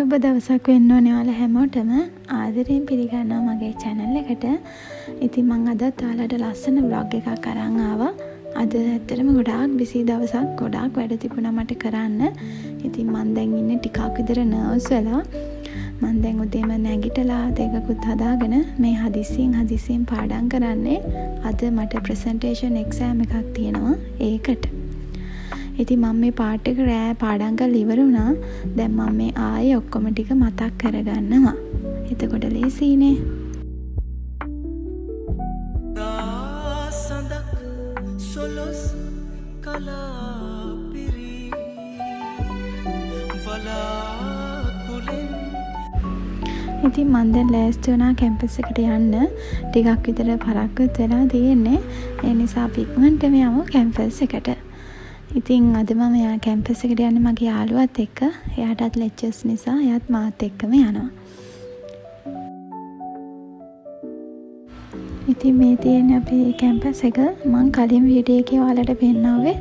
සුබ දවසක් වෙන්න ඕනේ ඔයාලා හැමෝටම. ආදරයෙන් පිළිගන්නවා මගේ චැනල් එකට. ඉතින් මං අදත් ඔයාලට ලස්සන ව්ලොග් එකක් අරන් ආවා. අද ඇත්තටම ගොඩාක් බිසී දවසක්, ගොඩාක් වැඩ තිබුණා මට කරන්න. ඉතින් මං දැන් ඉන්නේ ටිකක් විතර නර්වස් වෙලා. මං දැන් උදේම නැගිටලා තේකකුත් හදාගෙන මේ හදිස්සියෙන් හදිස්සියෙන් පාඩම් කරන්නේ. අද මට ප්‍රසන්ටේෂන් එක්සෑම් එකක් තියෙනවා ඒකට. ඉතින් මම මේ පාට් එක රෑ පාඩම් කරලා ඉවර වුණා. දැන් මම මේ ආයේ ඔක්කොම ටික මතක් කරගන්නවා. එතකොට ලේසියිනේ. සඳක් සොළොස් කලාපිරි වලාකුළෙන්. ඉතින් මං දැන් ලෑස්ති වුණා කැම්පස් එකට යන්න. ටිකක් විතර පරක්කුත් වෙලා තියෙන්නේ. ඒ නිසා අපි ඉක්මනටම යමු කැම්පස් එකට. ඉතින් අද මම කැම්පස් එකට යන්නේ මගේ යාළුවත් එක්ක. එයාටත් ලෙක්චර්ස් නිසා එයාත් මාත් එක්කම යනවා. ඉතින් මේ තියෙන්නේ අපේ කැම්පස් එක. මං කලින් වීඩියෝ එකේ ඔයාලට පෙන්නුවේ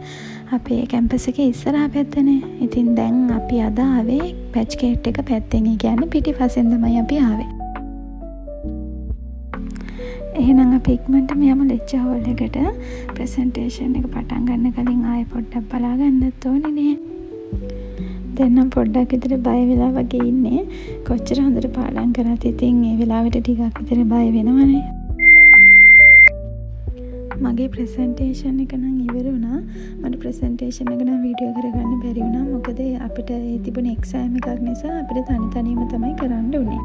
අපේ කැම්පස් එකේ ඉස්සරහා පැත්තනේ. ඉතින් දැන් අපි අද ආවේ බැච් ගේට් එක පැත්තෙන්. ඒ කියන්නේ පිටිපස්සෙන් තමයි අපි ආවේ. එහෙනම් අපි ඉක්මනටම යමු ලෙක්චර් හෝල් එකට. ප්‍රසන්ටේෂන් එක පටන් ගන්න කලින් ආයෙ පොඩ්ඩක් බලා ගන්නත් ඕනේ නේ. දැන් නම් පොඩ්ඩක් විතර බය වෙලා වගේ ඉන්නේ. කොච්චර හොඳට පාඩම් කරත් ඉතින් ඒ වෙලාවට ටිකක් විතර බය වෙනවනේ. මගේ ප්‍රසන්ටේෂන් එක නම් ඉවර වුණා. මට ප්‍රසන්ටේෂන් එක නම් වීඩියෝ කරගන්න බැරි වුණා. මොකද අපිට ඒ තිබුණ එක්සෑම් එකක් නිසා අපිට තනි තනියම තමයි කරන්න වුණේ.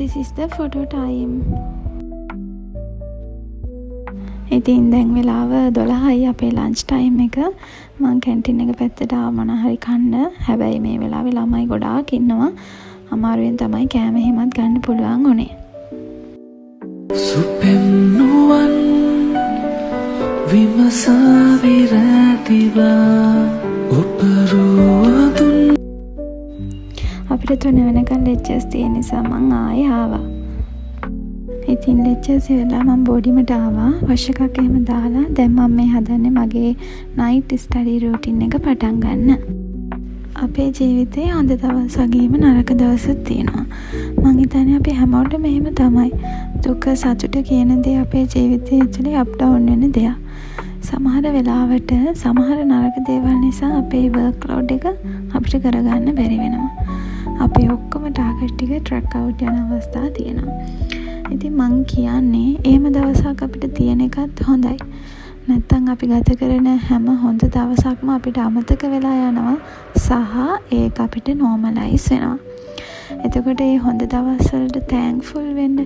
This is the photo time. ඉතින් දැන් වෙලාව 12යි, අපේ ලන්ච් ටයිම් එක. මං කැන්ටින් එක පැත්තට ආවා මොනා හරි කන්න. හැබැයි මේ වෙලාවේ ළමයි ගොඩාක් ඉන්නවා. අමාරුවෙන් තමයි කෑම එහෙමත් ගන්න පුළුවන් වුණේ. සුපෙම්නුවන් විමසා විරැතිවා උපරුවදුන්. අපිට 3 වෙනකන් ලෙක්චර්ස් තියෙන නිසා මං ආයේ ආවා. ඉතින් ලෙක්චර්ස් ඉවරලා මං බෝඩිමට ආවා. වොෂ් එකක් එහෙම දාලා දැන් මං මේ හදන්නේ මගේ නයිට් ස්ටඩි රූටින් එක පටන් ගන්න. අපේ ජීවිතේ හොඳ දවස් වගේම නරක දවසුත් තියෙනවා. මං හිතන්නේ අපි හැමෝටම එහෙම තමයි. දුක සතුට කියන දේ අපේ ජීවිතේ ඇතුලේ අප් ඩවුන් වෙන දෙයක්. සමහර වෙලාවට සමහර නරක දේවල් නිසා අපේ වර්ක් ලෝඩ් එක අපිට කරගන්න බැරි වෙනවා. අපේ ඔක්කොම ටාගට් ටික ට්‍රැක් අවුට් යන අවස්ථා තියෙනවා. ඉතින් මං කියන්නේ එහෙම දවසක් අපිට තියෙන එකත් හොඳයි. නැත්තම් අපි ගත කරන හැම හොඳ දවසක්ම අපිට අමතක වෙලා යනවා සහ ඒක අපිට නෝමලයිස් වෙනවා. එතකොට ඒ හොඳ දවස් වලට තෑන්ක්ෆුල් වෙන්න,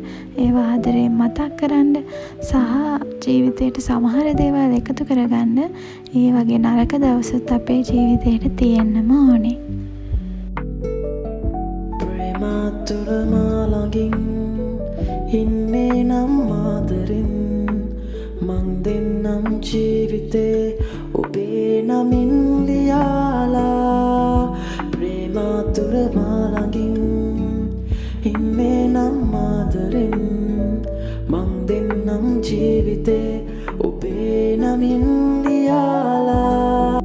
ඒවා ආදරයෙන් මතක් කරන්න සහ ජීවිතේට සමහර දේවල් එකතු කරගන්න ඒ වගේ නරක දවසුත් අපේ ජීවිතේට තියෙන්නම ඕනේ. ප්‍රේමාතුර මා ළඟින් ඉන්නේ නම් ආදරෙන් මං දෙන්නම් ජීවිතේ ඔබේ නමින් ලියාලා. ප්‍රේමාතුර මා ළඟින් ඉන්නේ නම් ආදරෙන් මං දෙන්නම් ජීවිතේ ඔබේ නමින් ලියාලා.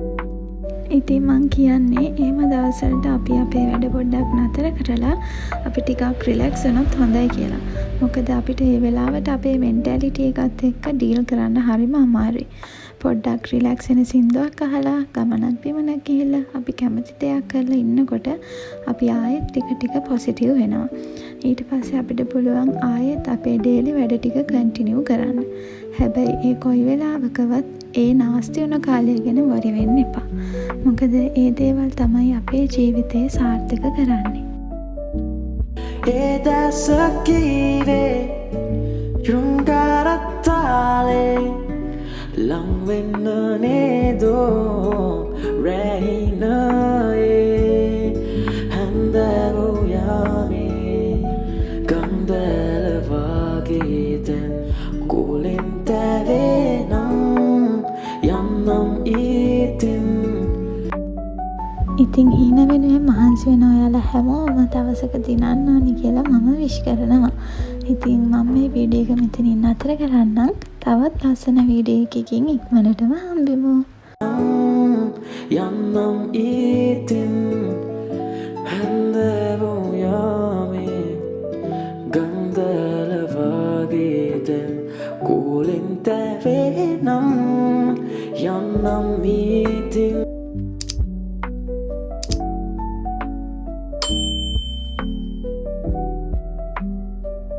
ඉතින් මං කියන්නේ එහෙම දවස්වලට අපි අපේ වැඩ පොඩ්ඩක් නතර කරලා අපි ටිකක් රිලැක්ස් වුණොත් හොඳයි කියලා. මොකද අපිට ඒ වෙලාවට අපේ මෙන්ටැලිටි එකත් එක්ක ඩීල් කරන්න හරිම අමාරුයි. පොඩ්ඩක් රිලැක්ස් වෙන සින්දුවක් අහලා, ගමනක් බිමනක් ගිහිල්ලා, අපි කැමති දෙයක් කරලා ඉන්නකොට අපි ආයෙත් ටික ටික පොසිටිව් වෙනවා. ඊට පස්සේ අපිට පුළුවන් ආයෙත් අපේ ඩේලි වැඩ ටික කන්ටිනියු කරන්න. හැබැයි ඒ කොයි වෙලාවකවත් ඒ නාස්ති වුණ කාලය ගැන වොරි වෙන්න එපා. මොකද ඒ දේවල් තමයි අපේ ජීවිතේ සාර්ථක කරන්නේ. ඒ දැස කීවේ ශෘංගාරතාලේ ලං වෙන්න නේදෝ රැහිනයේ හැන්දෑවු යාමේ ගන්දැල වාගේ දැන් කෝලෙන් තැවේ නම් යන්නම් ඉතින්. ඉතින් හීන වෙනුවෙන් මහන්සි වෙන ඔයාලා හැමෝම දවසක දිනන්න ඕනි කියලා මම විශ් කරනවා. ඉතින් මම මේ වීඩියෝ එක මෙතනින් නතර කරන්නම්. තවත් ලස්සන වීඩියෝ එකකින් ඉක්මනටම හම්බෙමු. යන්නම් ඉතින් හැන්දෑවු නම් යන්නම් ඉතින්.